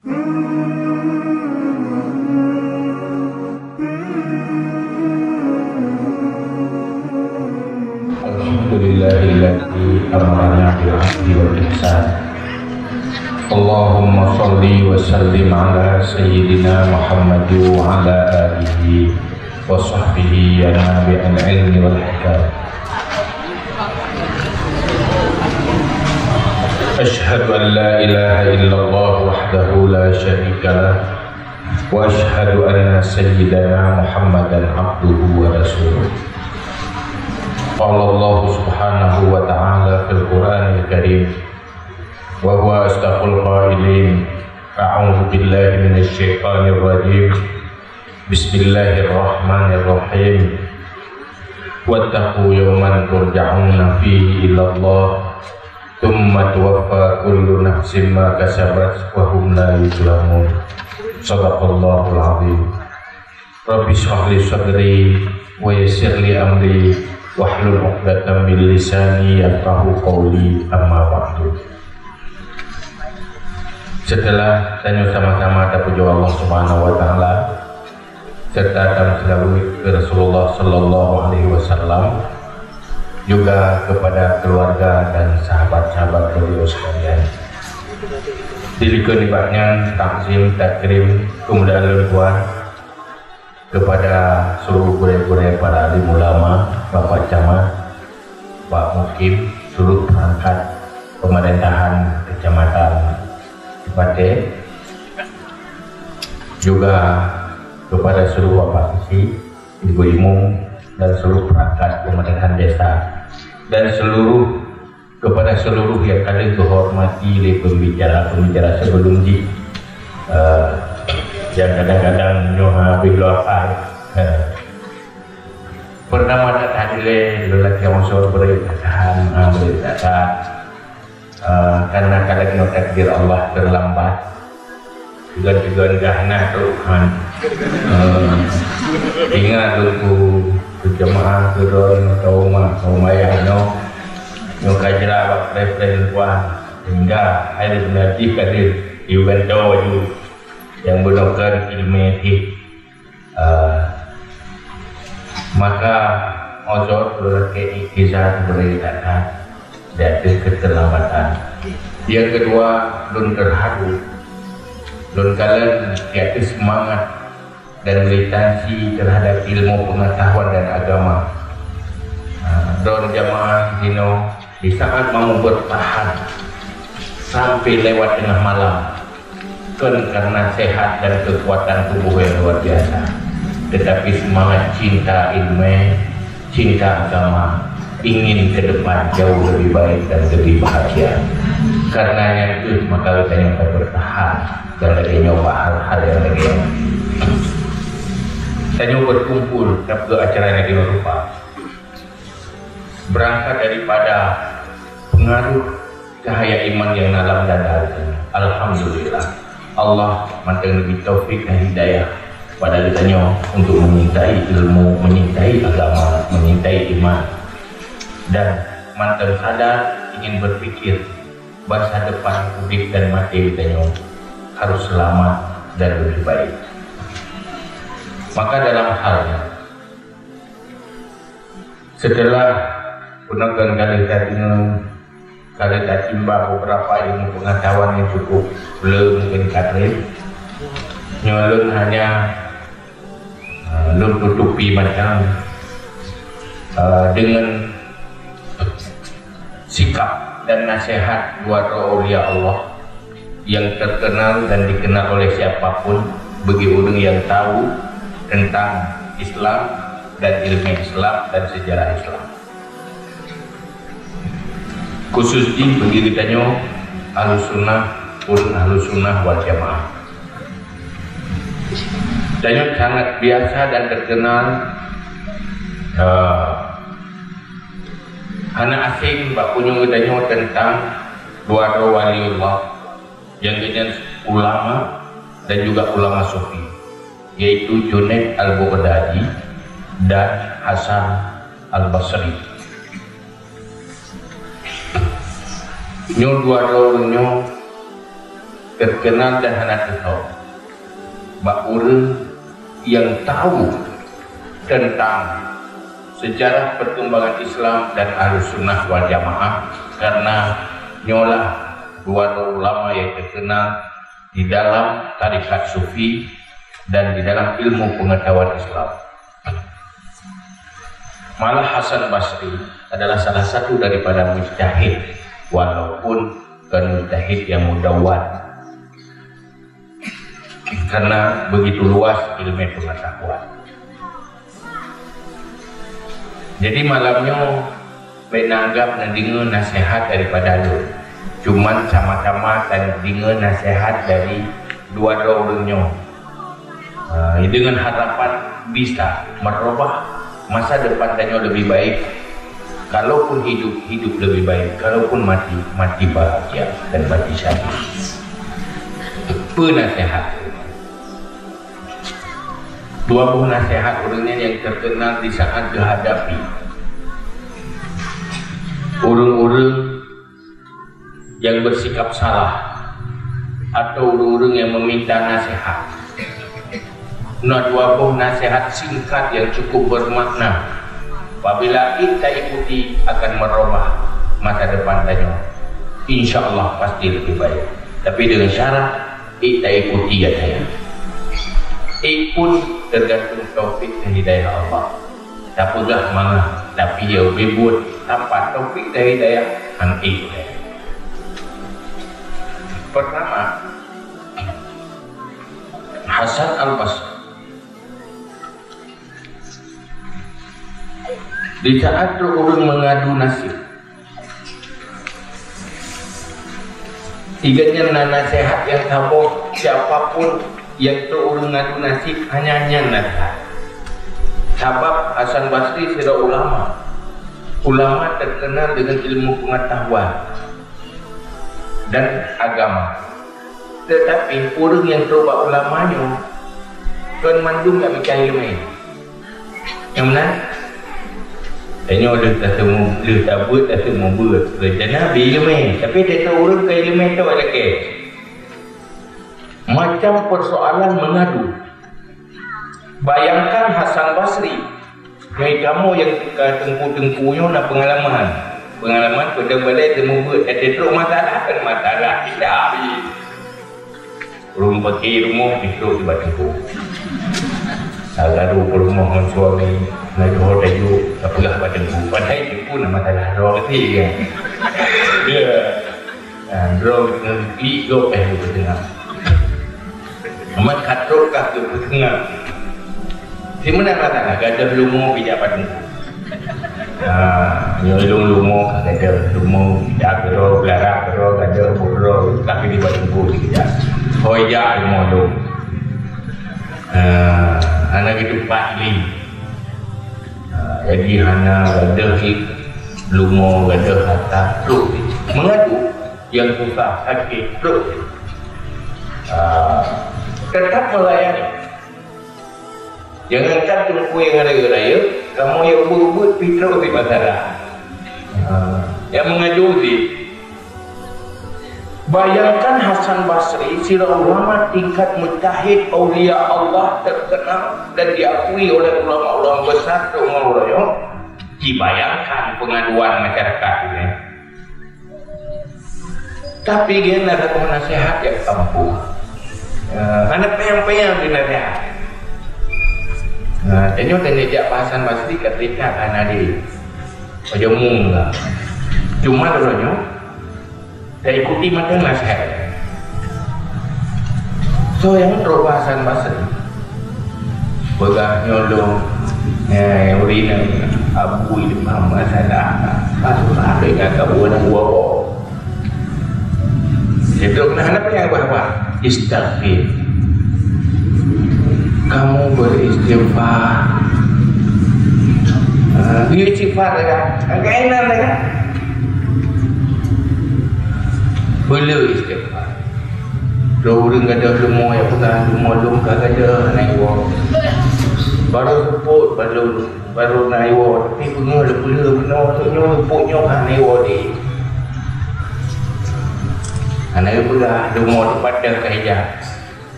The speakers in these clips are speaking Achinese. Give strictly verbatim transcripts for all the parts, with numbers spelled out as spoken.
Alhamdulillahilladzi amarana bil adli wal ihsan. Allahumma shalli wa sallim ala sayyidina Muhammad wa ala alihi wa sahbihi ya nabi'al ilmi wal hikam. Asyhadu an la ilaha illallah wahdahu la syarika lah, wa asyhadu anna sayyidana Muhammadan abduhu wa rasuluh. Qala Allah subhanahu wa ta'ala fil Qur'anil Karim, wa huwa asdaqul qailin, a'udzu billahi minasy syaithanir rajim. Bismillahirrahmanirrahim. Wattaqu yawman turja'una fihi ilallah, tsumma tuwaffa kullu nafsin ma kasabat wa hum la yuzlamun. Shadaqallahul azim. Rabbi shrah li sadri wa yassir li amri wahlul 'uqdatam min lisani yafqahu qawli, amma ba'du. Setelah tanyoe sama-sama tapujoe Allah Subhanahu wa Ta'ala, serta tasalawat keu Rasulullah sallallahu alaihi wasallam, juga kepada keluarga dan sahabat-sahabat beliau sekalian. Di likot nibak nyan, takzim takrim kemuliaan lôn tuan kepada seluruh gurée-gurée para alim ulama, Bapak Camat, Pak Mukim, seluruh perangkat pemerintahan Kecamatan Cipateng, juga kepada seluruh Bapak Kesi, Ibu Imum, dan seluruh perangkat pemerintahan desa, dan seluruh, kepada seluruh yang ka lheueh geuhormati lé pembicara-pembicara sebelum jih, eh, yang kadang-kadang nyoe habéh lôn akai. Eh, Pertama that-that dilée lelaki Ansor bri that-that, ha, bri that-that. Eh, karena ka lagée nyoe takdir Allah terlambat. Tegon-tegon gah na trok han. Eh, ingat lôn keu jeumaáh keudroe nyoe, ka umat, ka umat ayah nyoe. Nyoe ka jra bak preh-preh lôn tuan. Sehingga hai lôn beuna jih ka deuh, yue gantoe aju. Nyang bunoe kon ileumé jih. Ah, maka ojok lôn lakée iktizar bri that-that di ateueh keterlambatan. Yang kedua, lôn terharu. Lôn kalon di ateueh semangat dan militansi terhadap ilmu pengetahuan dan agama. Ah, droe jamaah jinoe di saat mau bertahan sampai lewat tengah malam, kon karena sehat dan kekuatan tubuh yang luar biasa, tetapi semangat cinta ilmu, cinta agama, ingin ke depan jauh lebih baik dan lebih bahagia. Karena nyan kheueh maka geutanyoe ka bertahan dan lagée nyoe bak hal-hal nyang lagée nyan. Tanyoe berkumpul dalam acara nyang lagée nyoe rupa. Berangkat daripada pengaruh cahaya iman yang dalam dada geutanyoe. Alhamdulillah, Allah mantong neubri taufik dan hidayah pada geutanyoe untuk menyintai ilmu, menyintai agama, menyintai iman. Dan mantong sadar ingin berpikir masa depan udeb dan maté geutanyoe harus selamat dan lebih baik. Maka dalam hal nyan, setelah peuneukon ka lheueh tadeungoe, ka lheueh tatimba beberapa ilmu pengetahuan yang cukup le mungkin ka treb, nyoe lôn hanya, eh, lôn tutupi mantong, eh, dengan sikap dan nasihat dua droe aulia Allah yang terkenal dan dikenal oleh siapapun bagi ureuëng yang tahu tentang Islam dan ilmu Islam dan sejarah Islam. Khusus jih bagi geutanyoe Ahlus Sunnah, ureuëng Ahlus Sunnah wal Jamaah. Tanyoe sangat biasa dan terkenal, eh, hana asing bak punyueng geutanyoe tentang dua droe waliullah yang geuhnyan ulama dan juga ulama sufi, yaitu Junaid Al-Baghdadi dan Hasan Al-Basri. Nyoe dua droe nyoe terkenal dan hana teuthok bak ureuëng nyang tahu teuntang sejarah perkembangan Islam dan Ahlus Sunnah wal Jamaah, karena nyoe lah dua droe ulama nyang terkenal di dalam tarekat sufi dan di dalam ilmu pengetahuan Islam. Malah Hasan Basri adalah salah satu daripada mujtahid, walaupun bukan mujtahid yang mudawwan, karena begitu luas ilmu pengetahuan. Jadi malam nyoe bèk neuanggap neudeungoe nasihat daripada lôn. Cuman sama-sama tadeungoe nasihat dari dua droe ureuëng nyoe. Ha, dengan harapan bisa merubah masa depan tanyoe lebih baik. Kalaupun hidup, hidup lebih baik. Kalaupun mati, mati bahagia dan mati syahid. Peue nasihat? Dua boh nasihat ureuëng nyan nyang terkenal di saat geuhadapi ureuëng-ureuëng nyang bersikap salah atau ureuëng-ureuëng nyang meminta nasihat. Na dua boh nasihat singkat nyang cukup bermakna. Apabila ék taikuti, akan merubah masa depan tanyoe. Insya Allah pasti lebih baik. Tapi dengan syarat, ék taikuti gata nyan. Ék pun tergantung taufik dan hidayah Allah. Tapeugah mangat, tapi ya ubé buet tanpa taufik dan hidayah, han ék. Pertama, Hasan Al-Basri. Di saat trok ureuëng mengadu nasib, Tiga nyan na nasihat nyang saboh, siapa pun nyang trok ureuëng ngadu nasib, hanya nyan nasihat. Sabab Hasan Basri sidroe ulama. Ulama terkenal dengan ilmu pengetahuan dan agama. Tetapi ureuëng nyang trok bak ulama nyoe kon mandum nyang meucah ileumèe. Nyang meunan? Tanyoe lheueh tateumé, lheueh tabeuet, tateumé beuet. Rencana bri ileumèe, tapi teuka ureuëng ka ileumèe tok lakèe. Macam persoalan mengadu. Bayangkan Hasan Basri. Nyoe kamoe nyang ka teungku-teungku nyoe na pengalaman. Pengalaman peudong balèe teumé beuet, eh, teutrok masalah kan masalah kita habis. Ureuëng paké rumoh jitôk di bak teungku. Tagadu peurumoh ngon suami, laju ho taju, tapeugah bak teungku. Padahai teungku na masalah droe geuti kan. Ya. Ha, droe geuti gob eh geupeutengah. Amat katrok kah geupeutengah. Di mana kata gadoh lumo bijak bak teungku. Ha, nyoe lôn lumo ka gadoh lumo, dak keudroe, beulara keudroe, gadoh keudroe, tapi di bak teungku dikeujak. Hôi jak lumo lôn. Ha, hana geutupat lé. Ha, jadi hana gadoh cit lumo, gadoh harta, trok cit. Mengadu nyang susah, sakét, trok cit. Ha, tetap melayani. Jangankan teungku nyang rayeuk-rayeuk, kamoe nyang ubit-ubit pih trok di masalah. Ha, nyang mengadu cit. Bayangkan Hasan Basri, sidroe ulama tingkat mujtahid, aulia Allah terkenal dan diakui oleh ulama-ulama besar seumur raya, jibayangkan pengaduan masyarakat ini. Tapi geuh na saboh nasihat nyang ampuh. Eh, hana panyang-panyang di nasihat. Nah, tanyoe teuneuk jak bak Hasan Basri ka teuingat hana di. Pajoh mung lah. Cuma droeneuh nyoe, taikuti mantong nasihat. Soe nyang trok bak Hasan Basri? Peugah nyoe lôn, eh, ureueng inong, Abu Idham masalah. Masuk sampai ngon kabu aneuk buah. Sidroe keunan hana panyang bah-bah. Istaghfir. Kamu beristighfar. Ah, istighfar ya. Kainan ya. Bela istighfar. Dua ureueng gadoh leumo nyang peugah leumo lôn ka gadoh hana iwoe. Baru seupôt baru, baru na iwoe, tapi beungoh leupeue bunoe tu nyoe seupôt nyoe hana iwoe deh. Hana geupeugah, leumo teupatéh ka ija.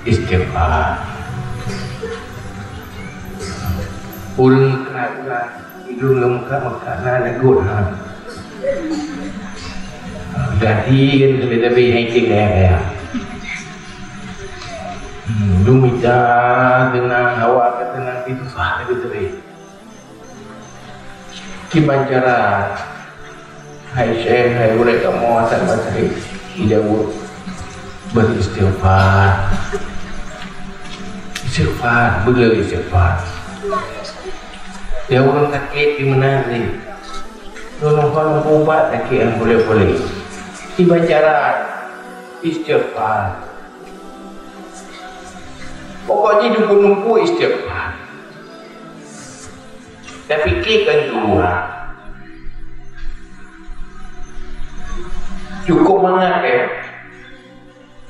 Istighfar. Ulôn krak-krak, idong lôn meukat-meukat na lagot, ha. Jadi kan, tapi-tapi hai cek gaya-gaya. Hmm, lôn mita teunang, hawa ka teunang, tapi susah lagèe tadi. Kiban cara, hai syekh, hai gurèe kamoe Hasan Basri, jijaweueb, beristighfar. Istighfar, beu istighfar. Ya, ureueng sakét di meunan ni. Lôn lupa, lupa ubat sakét nyang boleh-boleh. Kiban cara, istighfar. Pokok jih dukun lumpu istighfar. Tapiké kan dua. Cukup mangat, eh.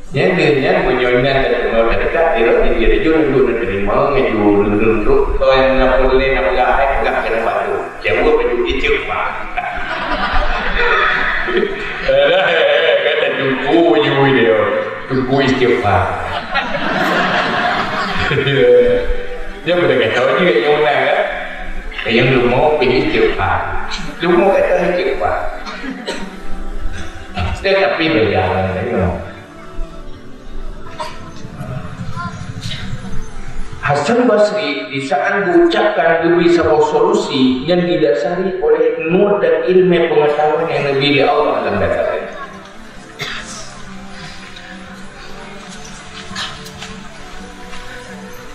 Nyan, nyan, meunyoe nyan teurimong dekat, dia jadi jun dulu diterima, ngeju dulu dulu. Kau yang nak boleh nak pegang, eh, pegang kena batu. Jaweueb baju istighfar. Dah, eh, eh, kata jumpa baju dia. Tunggu istighfar. Dia boleh kata je yang menang, kan? Yang leumo pih istighfar. Leumo kata istighfar. Tetapi beda dengan dia. Hasan Basri di saat mengucapkan demi sebuah solusi yang didasari oleh nur dan ilmu pengetahuan yang diberi Allah dalam dasar.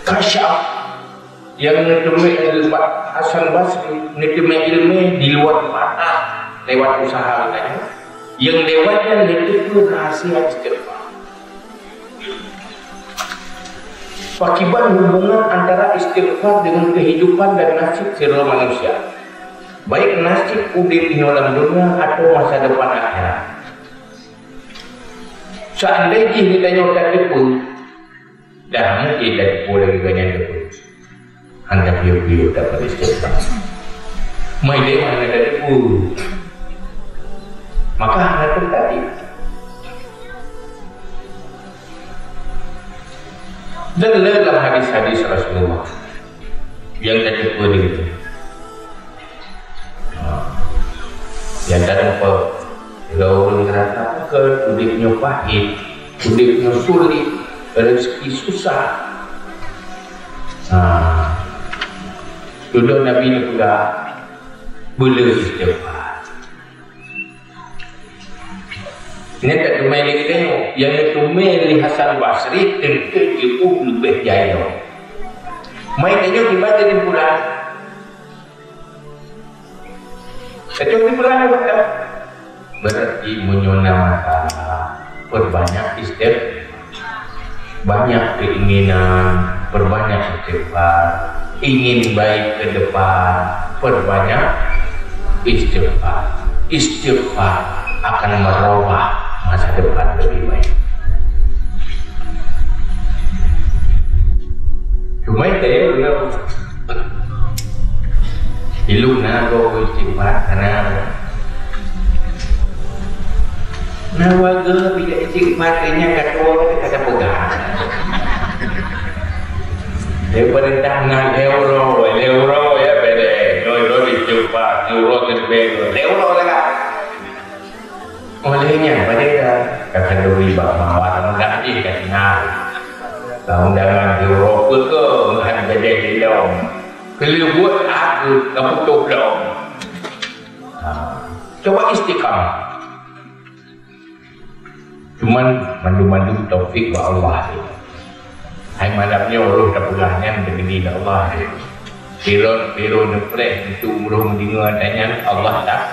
Kasyaf yang neuteumé Hasan Basri, neuteumé ilmu di luar mata lewat usaha geutanyoe. Yang lewat nyan neuteupeue rahasia istighfar. Pakiban hubungan antara istighfar dengan kehidupan dan nasib sidroe manusia, baik nasib udép nyoe lam dunia atau masa depan akhirat. Seandai jih geutanyoe tateupeue, dah mungkin tateupeue lagèe gobnyan teupeue. Hana piôh-piôh dapat istighfar. Mai deh hana tateupeue. Maka hana teupeue. Dan le lam hadis-hadis Rasulullah yang tateupeue lagèe nyan. Ha. Nyang tateupeue, lôn rasa ke udép nyoe pahit, udép nyoe sulit, rezeki susah. Ha. Dudoe Nabi neupeugah, beu le istighfar. Nyan tateumé lé geutanyoe, nyang neuteumé lé Hasan Basri teuntèe jiôh leubeh jai lom. Mai tanyoe kiban kesimpulan. Kesimpulan apa? Berarti meunyoe na masalah, perbanyak istighfar. Banyak keinginan, perbanyak istighfar. Ingin baik ke depan, perbanyak istighfar. Istighfar akan merubah masa depan lebih baik. Cuma itu ya, ilung na go istighfar, karena na warga tidak istighfar, kayaknya kata orang kata pegang. Daripada dah na euro, euro ya beda. Euro istighfar, euro terbeda. Euro lah. Oleh nyan, pada ka, ka khanduri bak mawar mudah jih ka tinggai. Bak undangan di Eropa ke, meuhan gadeh di lom. Keuleubut aku ka putôh lom. Ha. Cuba istiqamah. Cuman mandum-mandum taufik bak Allah. Hai malam nyoe roh tapeugah nyan teubri lé Allah. Piron-piron neupreh untuk uroe meudeungoe ata nyan Allah tak.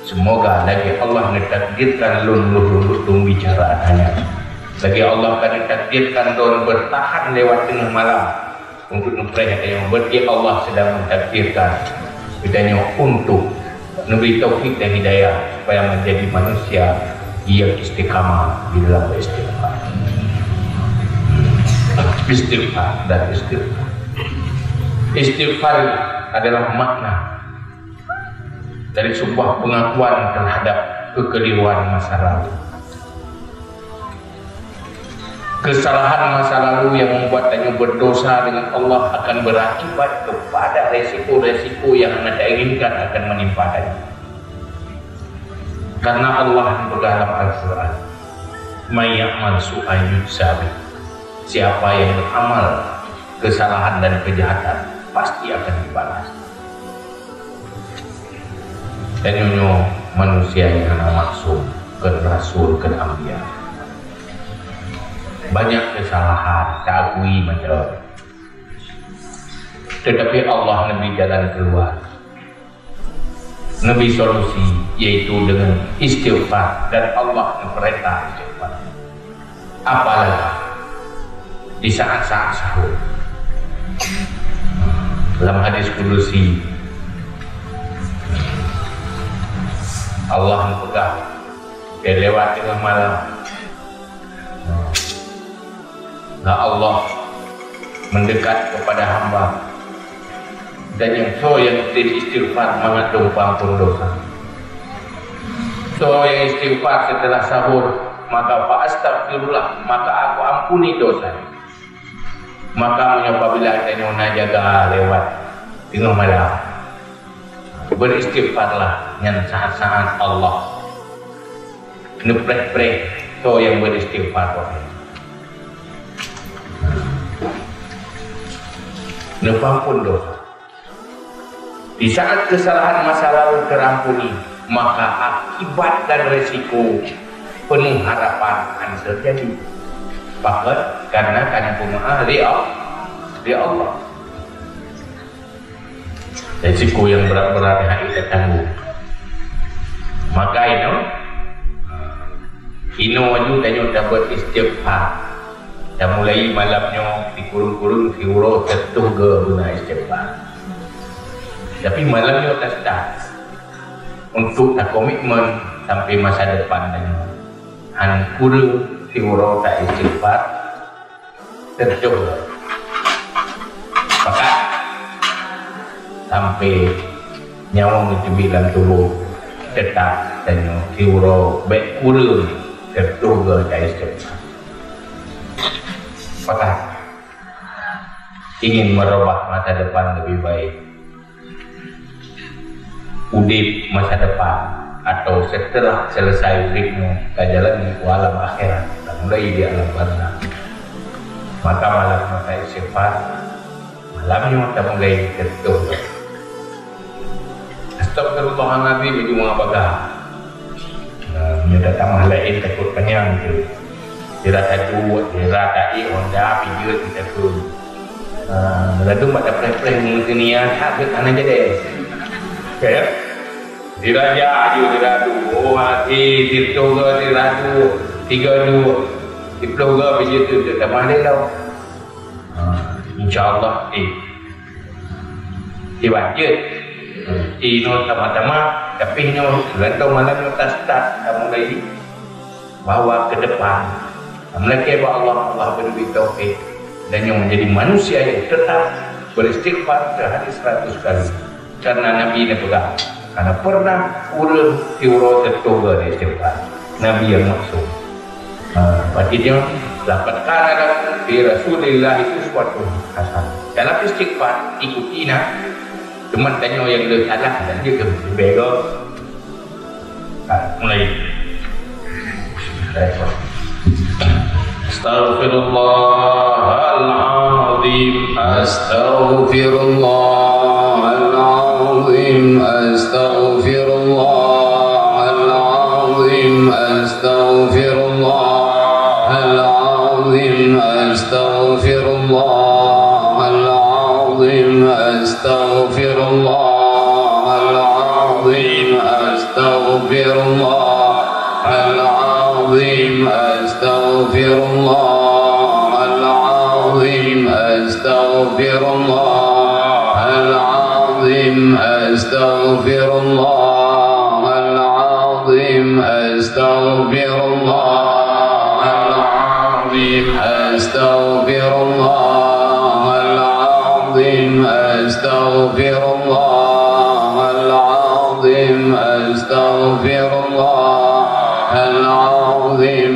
Semoga lagèe Allah neutakdirkan lôn roh lôn bicara ata nyan. Lagèe Allah ka neutakdirkan lôn bertahan lewat teungoh malam untuk neupreh ata nyan. Berarti Allah sedang mentakdirkan geutanyoe untuk neubri taufik dan hidayah supaya menjadi manusia yang istiqamah di dalam beristighfar. Istighfar dan istighfar. Istighfar adalah makna dari sebuah pengakuan terhadap kekeliruan masa lalu. Kesalahan masa lalu yang membuat tanyoe berdosa dengan Allah akan berakibat kepada resiko-resiko yang hana tainginkan akan menimpa tanyoe. Karena Allah yang peugah dalam Al-Quran, "May ya'mal su'an yujza bih." Siapa yang beramal kesalahan dan kejahatan, pasti akan dibalas. Dan nyoe manusia yang hana maksum, kon rasul, kon anbiya. Banyak kesalahan, taakui macam. Tetapi Allah neubri jalan keluar. Neubri solusi, yaitu dengan istighfar, dan Allah neupeurintah istighfar. Apalagi di saat-saat sahur. Dalam hadis kudusi, Allah neupeugah, "Lewat teungoh malam, nah, Allah mendekat kepada hamba, dan nyang soe nyang istighfar mangat lôn peuampon dosa. Soe nyang istighfar setelah sahur, maka fa astaghfirullah, maka aku ampuni dosa." Maka meunyoe apabila tanyoe na jaga lewat teungoh malam, beristighfarlah, nyan saat-saat Allah neupreh-preh soe nyang beristighfar. Neupeuampon dosa. Di saat kesalahan masa lalu terampuni, maka akibat dan resiko penuh harapan akan terjadi. Pakon? Karena ka neupeumaáh lé Allah. Lé Allah. Resiko yang berat-berat yang harus kita tanggung. Maka inoe, inoe aju tanyoe tabeuet istighfar. Tamulai malam nyoe sikureueng-kureueng siuroe siratoh goe beuna istighfar. Tapi malam nyoe ta-start untuk takomitmen sampai masa depan tanyoe. Han kureueng siuroe ta-istighfar, siratoh goe. Pakat. Sampai nyawa meuteubiet lam tuboh, teutap tanyoe siuroe bék kureueng siratoh goe ta-istighfar. Pakat. Ingin merubah masa depan lebih baik. Udép masa depan atau setelah selesai udép nyoe, tajalani u alam akhirat, tamulai di alam barzakh. Maka malam nyoe ta-istighfar, malam nyoe tamulai siratoh goe. Astagfirullahalazim, itu meubaga. Nah, meunyoe tatamah laén takot panyang tu. Sira taduek, sira taék honda, pijeuet kita tu. Ah, ladôm bak tapreh-preh meunyoe niat hak gét hana jadi. Oke, ya? Sira jak aju, sira duek. Oh, hati, siratoh goe, sira duek. Tiga duek. Siploh goe, pijeuet tu, tu tamah lé lom. Ha, insya Allah, eh, dibacut. Inoe sama-sama, tapi nyoe, gantung malam nyoe ta-start, tamulai bahwa ke depan, meulakée bak Allah, Allah beri taufik, dan nyoe menjadi manusia yang tetap beristighfar sehari seratus kali. Karena Nabi neupeugah, hana pernah ureueng siuroe teutoba dari istighfar. Nabi yang maksum. Ha, berarti dia, "Laqad kana lakum fi Rasulillahi uswatun hasanah." Dalam istighfar, ikuti na. Cuma tanyoe nyang le salah, dan dia ke bego. Mulai. Astaghfirullahalazim, astaghfirullahalazim, astaghfirullahalazim, astaghfirullahalazim, astaghfirullahalazim, astaghfirullahalazim, astaghfirullahalazim, astaghfirullahalazim, astaghfirullahalazim, astaghfirullahalazim, astaghfirullahalazim, astaghfirullahalazim, astaghfirullahalazim, astaghfirullahalazim,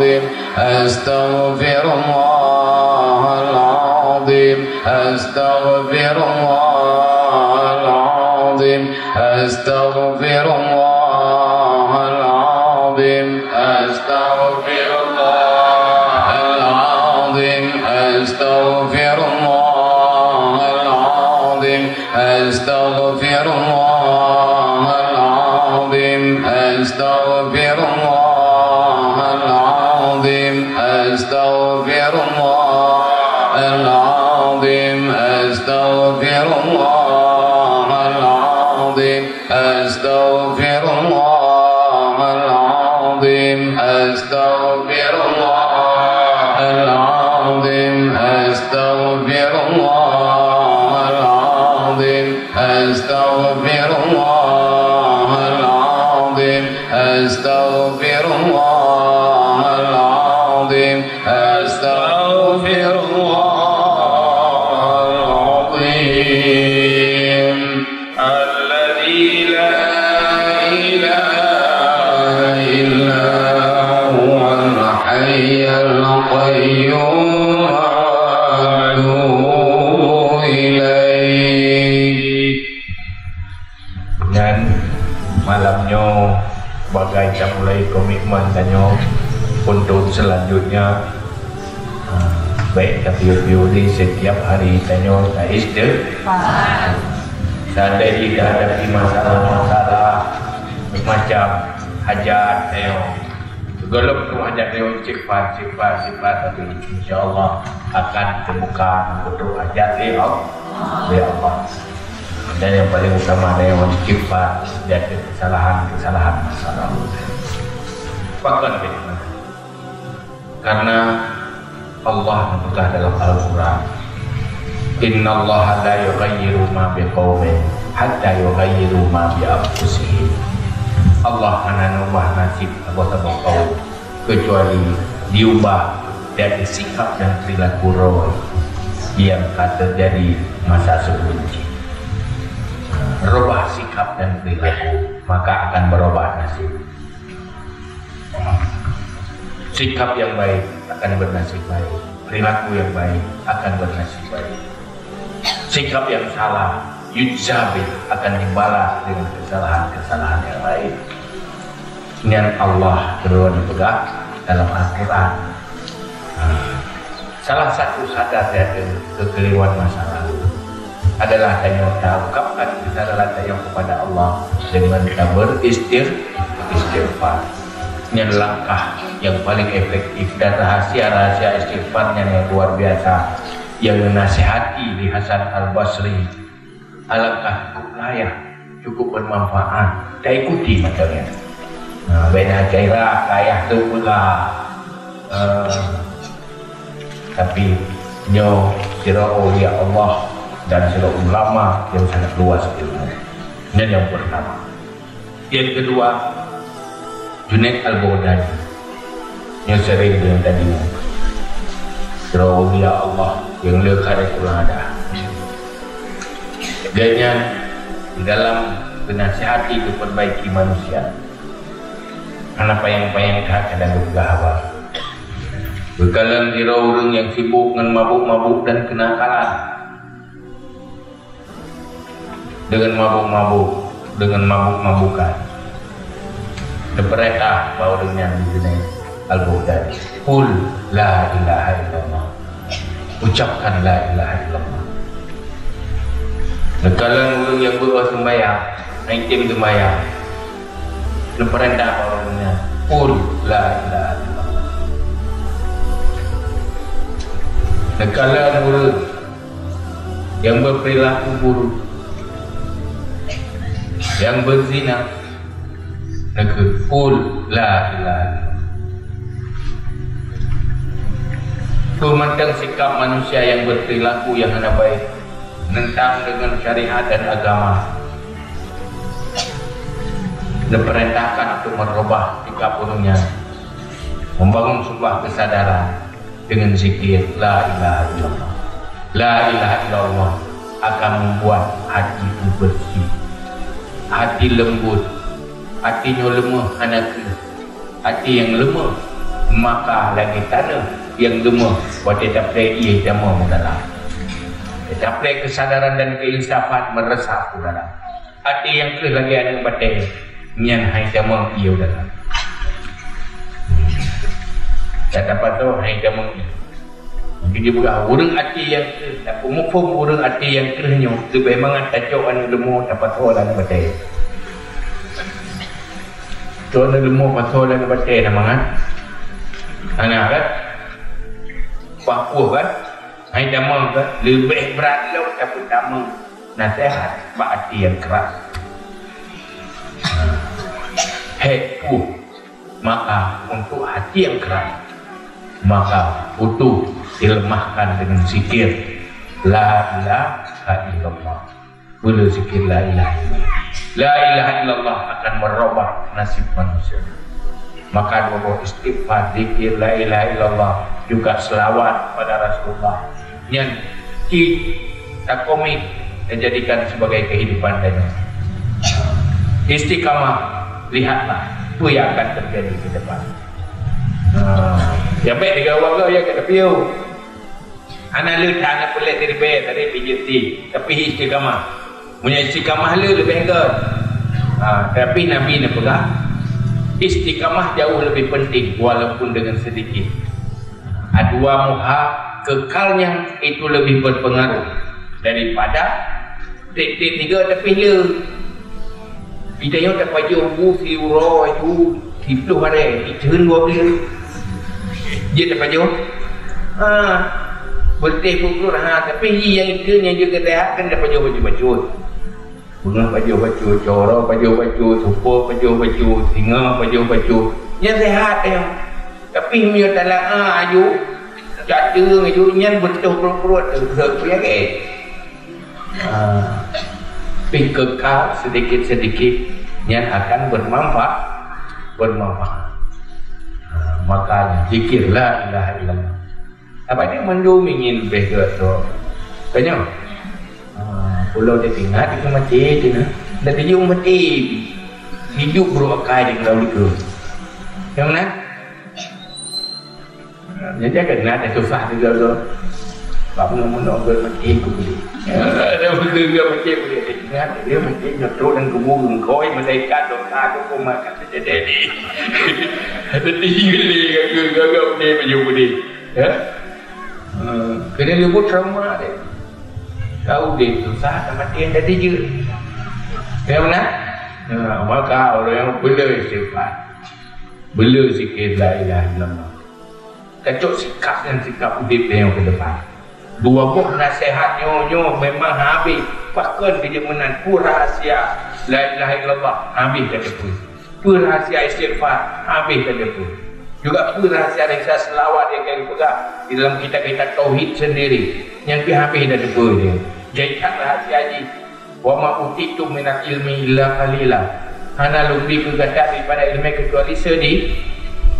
أستغفر الله العظيم، أستغفر الله العظيم، أستغفر الله العظيم، أستغفر الله العظيم، أستغفر الله العظيم. أستغفر الله العظيم، أستغفر الله العظيم، أستغفر الله العظيم، أستغفر الله العظيم، أستغفر الله العظيم، أستغفر الله العظيم، أستغفر الله العظيم. أستغفر الله العظيم، أستغفر الله العظيم، أستغفر الله العظيم الذي لا إله إلا هو الحي القيوم وأتوب إليه. Nyan malam nyoe bagai tamulai komitmen tanyoe untuk selanjutnya, ha, baik tapiôh-piôh di setiap hari tanyoe ta istighfar. Seandai jih tahadapi masalah-masalah macam hajat tanyoe, gohlom tu hajat tanyoe istighfar, istighfar, istighfar, tapi insya Allah akan terbuka untuk hajat lé Allah, lé Allah. Dan yang paling utama adalah istighfar dari kesalahan-kesalahan masa lalu. Pakon hikmah? Karena Allah meugah dalam Al-Quran, "Innallaha la yughayyiru ma biqaumin hatta yughayyiru ma bi anfusihim." Allah hana neubah nasib saboh-saboh kaum kecuali diubah dari sikap dan perilaku roh yang ka terjadi masa sebelum jih. Rubah sikap dan perilaku, maka akan berubah nasib. Sikap yang baik akan bernasib baik, perilaku yang baik akan bernasib baik. Sikap yang salah, yujza bih, akan dibalas dengan kesalahan-kesalahan yang lain. Nyan Allah keudroe neupeugah dalam Al-Quran. Ha. Salah satu sadar dari kekeliruan masa lalu adalah tanyoe taungkapkan kesadaran tanyoe kepada Allah dengan taberistighfar. Nyan langkah yang paling efektif dan rahasia-rahasia istighfar nyan yang luar biasa yang menasihati di Hasan Al-Basri. Alangkah cukup layak, cukup bermanfaat. Taikuti mantong nyan. Nah, bina gairah kayah tu pula. Eh, tapi nyoe sidroe aulia Allah dan sidroe ulama yang sangat luas ilmu. Nyan yang pertama. Yang kedua, Junaid Al-Baghdadi. Nyoe sering deungon tadi. Droe aulia Allah nyang le kharé kurang adah. Gobnyan di dalam menasihati, memperbaiki manusia, hana panyang-panyang that kadang geupeugah haba. Geukalon sidroe ureuëng nyang sibuk ngon mabuk-mabuk dan kenakalan. Deungon mabuk-mabuk, deungon mabuk-mabukan. Neupeurintah bak ureuëng nyan di Junaid Al-Baghdadi, "Qul la ilaha illallah." Ucapkan la ilaha illallah. Neukalon ureuëng nyang beu-o seumbahyang, hana item seumbahyang. Neupeurintah bak ureuëng nyan, "Qul la ilaha illallah." Neukalon ureuëng nyang beuperilaku buruk, nyang beuzina, neukheun, "Qul la ilaha illallah." Peue mantong sikap manusia nyang beuperilaku nyang hana baik, nentang deungon syariat dan agama, neupeurintahkan untuk meurubah sikap ureuëng nyan, membangun sebuah kesadaran. Dengan zikir la ilaha illallah. La ilaha illallah akan membuat hati itu bersih, hati lembut. Hati nyoe leumoh hana keuh. Hati nyang leumoh Maka lagée tanoh nyang leumoh watée taplée ié tamong u dalam. Taplée keusadaran dan keuinsafan meureusap u dalam. Até nyang kreueh lagée aneuëk batée, nyan hai tamong ié u dalam. Dan tapasoe hai tamong ié. Mungkin jipeugah ureuëng até nyang kreueh, tapi muphom ureuëng até nyang kreueh nyoe leubeh mangat tacok aneuëk leumoh tapasoe lam batée. Cok aneuëk leumoh pasoe lam batée na mangat. Hana kan? Papuh kan? Hai tamong kan? Leubeh brat lom tapeutamong naseuhat bak até nyang kras. Hék puih. Maka untuk hati yang keras, maka butuh dilemahkan dengan zikir la ilaha illallah. Bila zikir la ilaha illallah, la ilaha illallah akan merubah nasib manusia. Maka dua boh istighfar, zikir la ilaha illallah, juga selawat pada Rasulullah. Nyan cit takomit, tajadikan sebagai kehidupan tanyoe. Istiqamah, lihatlah apa yang akan terjadi ke depan. Ha, ya baik tiga warga ya kat tepi tu. Hana le that, hana peulét dari bayar tadi pijit ti, tapi istiqamah. Punya istiqamah le lebih ke. Ha, tapi Nabi na peugah, istiqamah jauh lebih penting walaupun dengan sedikit. Adwa muha kekalnya itu lebih berpengaruh daripada tiek-tiek tiga tapi le. Kita nyoe tapajoh bu si uroe itu siplôh hari, iteun dua belas. Dia tapajoh. Ha. Berteh pukul ha, tapi yang itu yang juga sehat kan tapajoh baju-baju. Bunga pajoh-pajoh, coro pajoh-pajoh, supo pajoh-pajoh, singa pajoh-pajoh. Nyan sehat nyoe. Tapi meunyoe talaah aju, caceueng aju, nyan beutôh pruet-pruet, eh, peunyakét. Ha. Tapi kekal sedikit-sedikit, nyan akan bermanfaat, bermanfaat. Ha, makanya zikir la ilaha illallah. Apa dia mandum ingin beh ke tu? Tanya. Ha, pulau dia tinggal di mati tu nah. Dah tujuh mati. Hidup bro akai di pulau itu. Yang mana? Jadi agak nak ada susah juga tu. Bak menung-menung ber mati ku boleh. Ada bekerja mati boleh. Ingat dia mati nyetruk dan kebun koi malaikat dosa tu pun makan jadi. Ada tinggi lagi gagal-gagal boleh baju boleh. Ya? Hmm, kena leubuet trauma deh. Kau deh susah tak mati yang tadi je. Ya benar? Nah, maka orang yang bela istighfar, bela zikir la ilaha illallah. Kacok sikap dan sikap udip dia yang ke depan. Dua boh nasihat nyoe-nyoe memang habis. Pakon dia meunan pun rahsia la ilaha illallah habis dah teupeue. Peue rahsia istighfar? Habéh that teupeue. Juga peue rahsia-rahsia selawat nyang ka geupeugah di dalam kitab-kitab tauhid sendiri, nyang pih habéh that teupeue nyoe. Jai that rahsia jih, "Wa ma utitum minal ilmi illa qalila." Hana lôn bi keu gata daripada ileumé keucuali seudi-,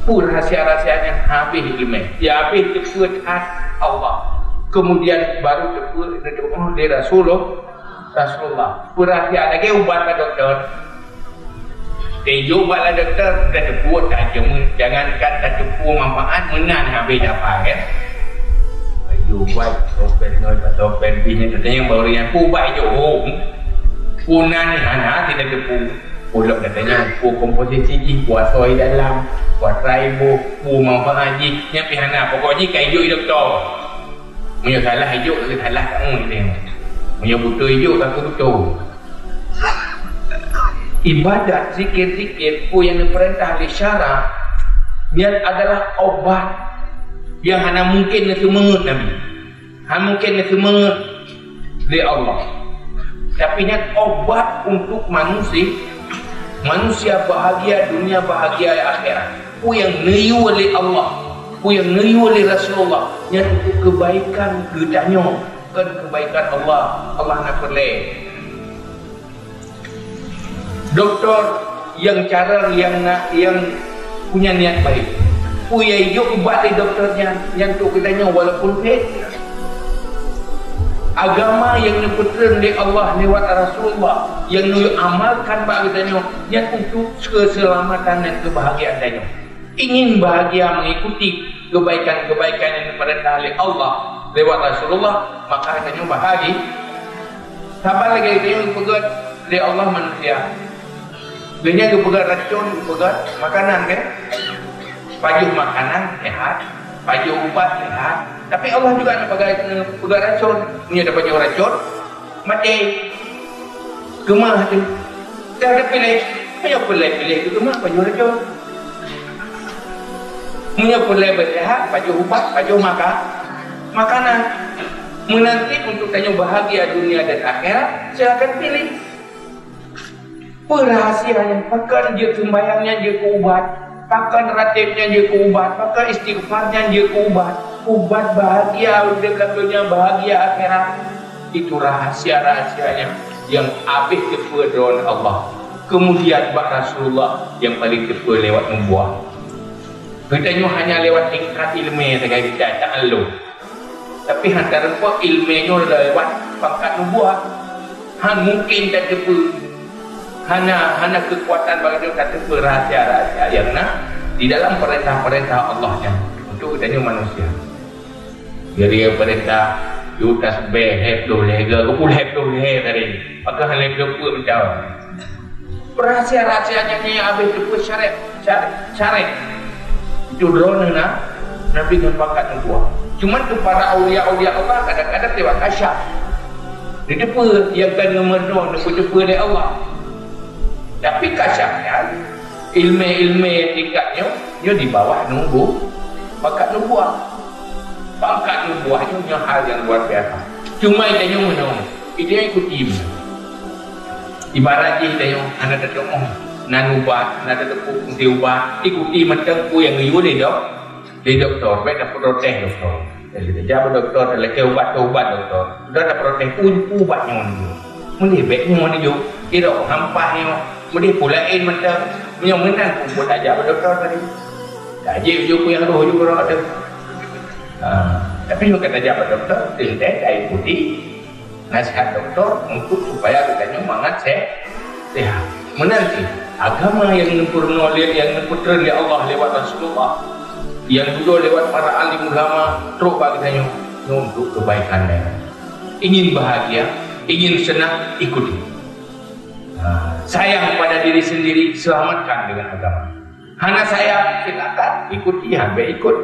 peue rahsia-rahsia nyan habéh ileumé. Ya habéh teupeue that Allah. Kemudian baru teupeue, teupeue lé Rasulullah. Rasulullah. Peue rahsia lagée ubat bak dokto. Teujoh bak lam dokto, tateupeue tajeuem, jangankan tateupeue manfaat, meunan habéh dapat, kan? Teujoh bak topeng nyoe, bak topeng pih nyan, tatanyong bak ureueng nyan, peue ubat jih, oh. Peue nan nyan hana hase tateupeue. Ulok tatanyong, peue komposisi jih, peue asoe dalam, peue atra iboh, peue manfaat jih, nyan pih hana, pokok jih ka ijok i dokto. Meunyoe salah ijok, ka salah kamoe teurimong. Meunyoe beutôi ijok, ka keubeutôi. Ibadat, zikir-zikir, peue nyang neupeurintah lé syara, nyan adalah obat nyang hana mungken neuseumeungeut Nabi. Hana mungken neuseumeungeut lé Allah. Tapi nyan obat untuk manusia, manusia bahagia dunia, bahagia akhirat. Peue nyang neuyue lé Allah, peue nyang neuyue lé Rasulullah, nyan untuk kebaikan geutanyoe, kon kebaikan Allah. Allah na peureulée. Dokto nyang carông nyang na, nyang punya niat baik, peue nyang ijok ubat lé dokto nyan, nyan untuk geutanyoe walaupun phet. Agama nyang neupeutrön lé Allah lewat Rasulullah, nyang neuamalkan bak geutanyoe, nyan untuk keuseulamatan dan keubahgiaan tanyoe. ingin bahagia mengikuti kebaikan-kebaikan yang diperintah oleh Allah lewat Rasulullah, maka tanyoe bahagia. Saban lagèe tanyoe geupeugah lé Allah manusia. Lé nyan geupeugah racun, geupeugah makanan, kan? Pajoh makanan sehat, pajoh ubat sehat. Tapi Allah juga neupeugah, neupeugah racun. Meunyoe tapajoh racun, maté. Keumah teuh. Dah tapiléh. Meunyoe piléh-piléh keu keumah, pajoh racun. Meunyoe piléh beusehat, pajoh ubat, pajoh maka-, makanan. Meunanti untuk tanyoe bahagia dunia dan akhirat, silakan pilih. Peue rahasianya? Pakon jeuet seumbahyang nyan jeuet keu ubat? Pakon rateb nyan jeuet keu ubat? Pakon istighfar nyan jeuet keu ubat? Ubat bahagia udeb lam donya, bahagia akhirat. Itu rahasia-rahasianya yang habéh teupeue droe Allah. Kemudian bak Rasulullah yang paling teupeue lewat nubuah. Geutanyoe hanya lewat tingkat ileumèe sagai geutanyoe ta'allum. Tapi hana tarumpok ileumèe nyoe lewat pangkat nubuah. Han mungkin tateupeue. Hana, hana keukuatan bagi tanyoe tateupeue rahasia-rahasia nyang na di dalam peurintah-peurintah Allah nyan untuk geutanyoe manusia. Jadi peurintah, yue tasbih lhèe ploh lhèe ga, geupeuleupeu lhèe ploh lhèe tadi. Pakon lhèe ploh peuet meucau. Rahasia-rahasia nyan nyang habéh teupeue syarek, syarek, syarek. Itu droeneuh na, Nabi ngon pangkat nubuah. Cuman keu para aulia-aulia Allah kadang-kadang lewat kasyaf. Diteupeue nyang ka neumeudroe, neupeuteupeu lé Allah. Tapi kasyaf nyan, ileumèe-ileumèe tingkat nyoe, nyoe di bawah nubu-, pangkat nubuah. Pangkat nubuah nyoe, nyoe hal nyang luar biasa. Cuma tanyoe meunoe, tanyoe ikuti meunoe. Ibarat jih tanyoe hana tatu'oh nan ubat, hana tateupeue fungsi ubat, ikuti mantong peue nyang geuyue lé dok-, lé dokto, bèk taprotes dokto. Jadi, tajak bak dokto, talakèe ubat keu ubat dokto. Dokto taprotes, "Peue, peue ubat nyoe neujok? Meulé bèk nyoe neujok. Irok hampah nyoe. Meulé peue laén mantong. Meunyoe meunan peue buet tajak bak dokto tadi." Tajak jok peue nyang roh jok uroe teuh. Ha, tapi meunyoe ka tajak bak dokto, teuntèe taikuti nasihat dokto untuk supaya geutanyoe mangat se-, sehat. Meunan cit, agama nyang neupeurunoe lé, nyang neupeutreun lé Allah lewat Rasulullah, nyang dudoe lewat para alim ulama, trok bak geutanyoe, nyoe untuk kebaikan geutanyoe. Ingin bahagia, ingin senang, ikuti. Ha, sayang pada diri sendiri, selamatkan dengan agama. Hana sayang, silakan ikuti, han bèk ikut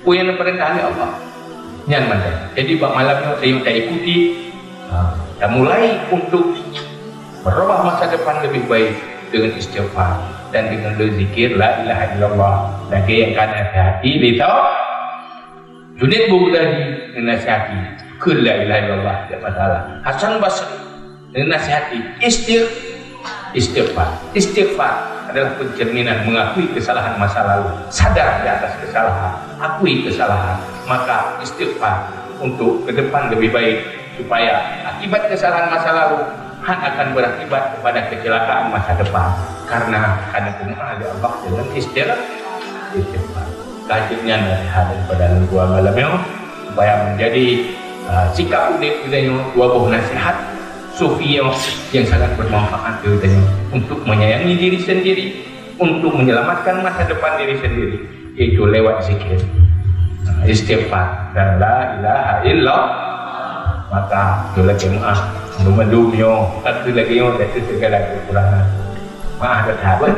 peue nyang neupeurintah lé Allah. Nyan mantong. Jadi, bak malam nyoe, tanyoe taikuti, ha, tamulai untuk meurubah masa depan leubeh baik dengan istighfar dan dengan berzikir la ilaha illallah. Lagèe nyang ka nasihati lé tau. Junaid Bughdadi neunasihati keu la ilaha illallah, tidak masalah. Hasan Basri neunasihati istigh-, istighfar. Istighfar adalah pencerminan mengakui kesalahan masa lalu, sadar di atas kesalahan, akui kesalahan, maka istighfar untuk ke depan lebih baik, supaya akibat kesalahan masa lalu han akan berakibat kepada kecelakaan masa depan, karena ka neupeumaaf lé Allah dengan istigh-, istighfar. Ka jeuet nyan nasihat daripada lôn dua malam nyoe, supaya menjadi, ah, sikap udép geutanyoe dua boh nasihat sufi nyoe yang sangat bermanfaat keu geutanyoe untuk menyayangi diri sendiri, untuk menyelamatkan masa depan diri sendiri, yaitu lewat zikir, istighfar, dan la ilaha illallah. Maka, tu lagèe meuah, mandum-mandum nyoe, tapi lagèe nyoe, dah tu segala kekurangan. Maaf dah that, eh?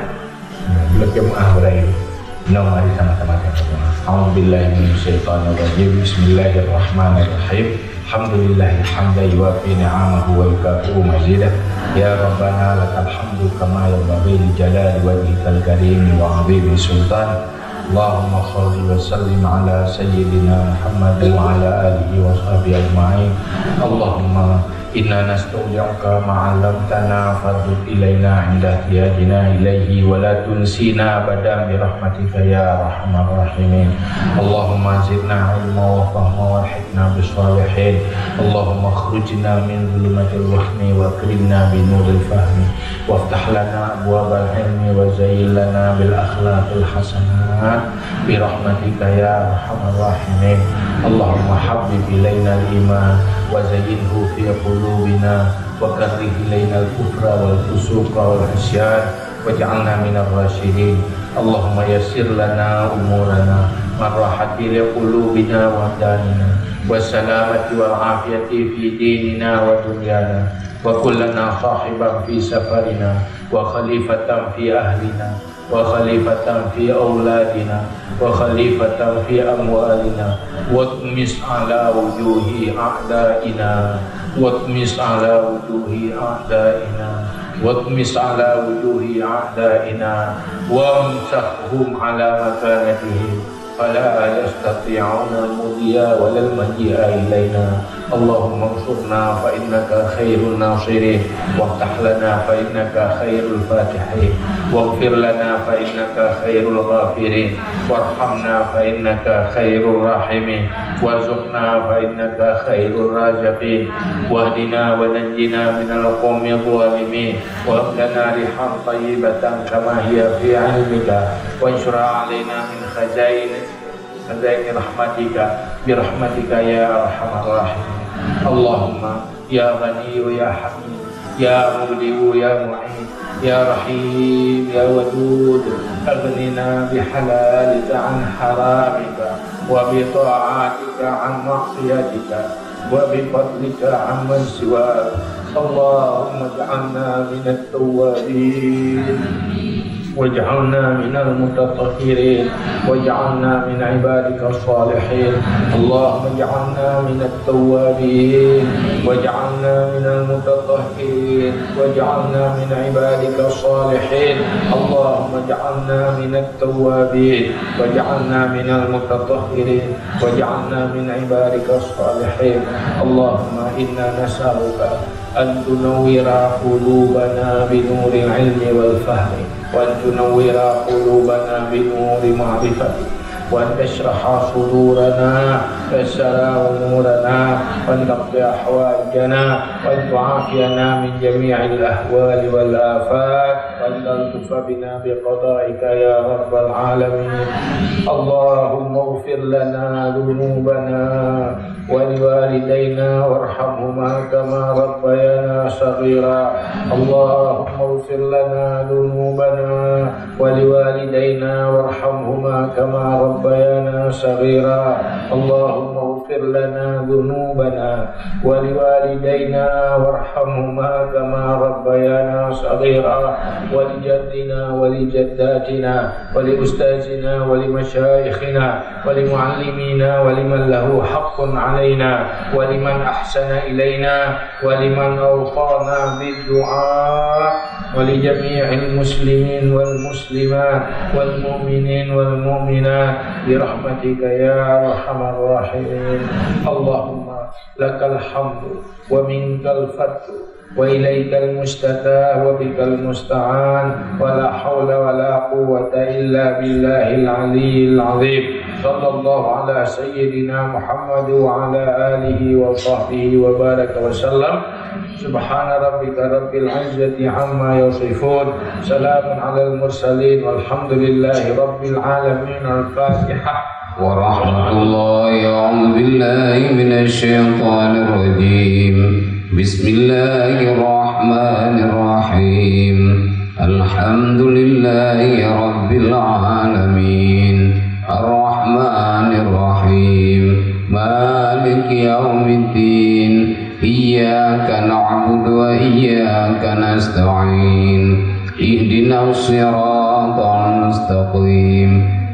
Lagèe meuah beuraya. Nyoe mari sama-sama kita berdoa. A'udzubillahi minasyaitonirrajim. Bismillahirrahmanirrahim. Alhamdulillahi hamdan yuwafi ni'amahu wa yukafi'u mazidah. Ya Rabbana lakal hamdu kama yanbaghi li jalali wajhikal karimi wa 'azimi sultan. Allahumma shalli wa sallim ala sayyidina Muhammad wa ala alihi wa sahbihi ajma'in. Allahumma inna nastaudi'uka ma 'allamtana fardud ilaina 'inda ihtiyajina ilaihi wa la tunsina abadan bi rahmatika ya arhamar rahimin. Allahumma zidna ilma wa fahma wa alhiqna bis salihin. Allahumma akhrijna min zulumatil wahmi wa akrimna bi nuril fahmi. Waftah lana abwabal hilmi wa zayyin lana bil akhlaqil hasanah bi rahmatika ya arhamar rahimin. Allahumma habbib ilainal iman wa zayyinhu fi qulubina wa karrih ilainal kufra wal fusuqa wal isyan waj'alna minar rasyidin. اللهم يسر لنا أمورنا، من راحة لقلوبنا وأبداننا، والسلامة والعافية في ديننا ودنيانا، وكن لنا صاحبا في سفرنا، وخليفة في أهلنا، وخليفة في أولادنا، وخليفة في أموالنا، واطمس على وجوه أعدائنا، واطمس على وجوه أعدائنا، واطمس على وجوه أعدائنا، وامسخهم على مكانتهم، فلا يستطيعون المضي ولا المجيء إلينا. اللهم انصرنا فإنك خير الناصرين، وافتح لنا فإنك خير الفاتحين، واغفر لنا فإنك خير الغافرين، وارحمنا فإنك خير الراحمين، وارزقنا فإنك خير الرازقين، واهدنا ونجنا من القوم الظالمين، وهب لنا ريحا طيبة كما هي في علمك، وانشرها علينا من خزائن، خزائن رحمتك، برحمتك يا أرحم الراحمين. اللهم يا غني يا حميد، يا مبدئ يا معيد، يا رحيم يا ودود، أغننا بحلالك عن حرامك، وبطاعتك عن معصيتك، وبفضلك عمن سواك. اللهم اجعلنا من التوابين، واجعلنا من المتطهرين، واجعلنا من عبادك الصالحين. اللهم اجعلنا من التوابين، واجعلنا من المتطهرين، واجعلنا من عبادك الصالحين. اللهم اجعلنا من التوابين، واجعلنا من المتطهرين، واجعلنا من عبادك الصالحين. اللهم إنا نسألك أن تنور قلوبنا بنور العلم والفهم، وأن تنور قلوبنا بنور معرفتك، وأن تشرح صدورنا، وتيسر أمورنا، وأن تقضي حوائجنا، وأن تعافينا من جميع الأهوال والآفات، وأن تلطف بنا بقضائك يا رب العالمين. اللهم اغفر لنا ذنوبنا ولوالدينا وارحمهما كما ربيانا صغيرا. اللهم اغفر لنا ذنوبنا ولوالدينا وارحمهما كما ربيانا صغيرا. اللهم اغفر لنا ذنوبنا ولوالدينا وارحمهما كما ربيانا صغيرا، ولجدنا ولجداتنا ولأستاذنا ولمشايخنا ولمعلمينا ولمن له حق علينا ولمن أحسن إلينا ولمن أوصانا بالدعاء ولجميع المسلمين والمسلمات والمؤمنين والمؤمنات برحمتك يا أرحم الراحمين. اللهم لك الحمد ومنك الفضل وإليك المشتكى وبك المستعان، ولا حول ولا قوة إلا بالله العلي العظيم. صلى الله على سيدنا محمد وعلى آله وصحبه وبارك وسلم. سبحان ربك رب العزة عما يصفون. سلام على المرسلين والحمد لله رب العالمين. الفاتحة. ورحمة الله. أعوذ بالله من الشيطان الرجيم. بسم الله الرحمن الرحيم. الحمد لله رب العالمين. الرحمن الرحيم. مالك يوم الدين. إياك نعبد وإياك نستعين. اهدنا الصراط المستقيم.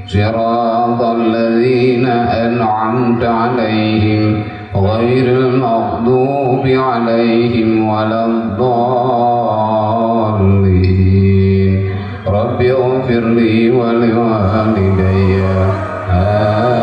صراط الذين أنعمت عليهم غير المغضوب عليهم ولا الضالين. رب اغفر لي ولوالدي. آمين.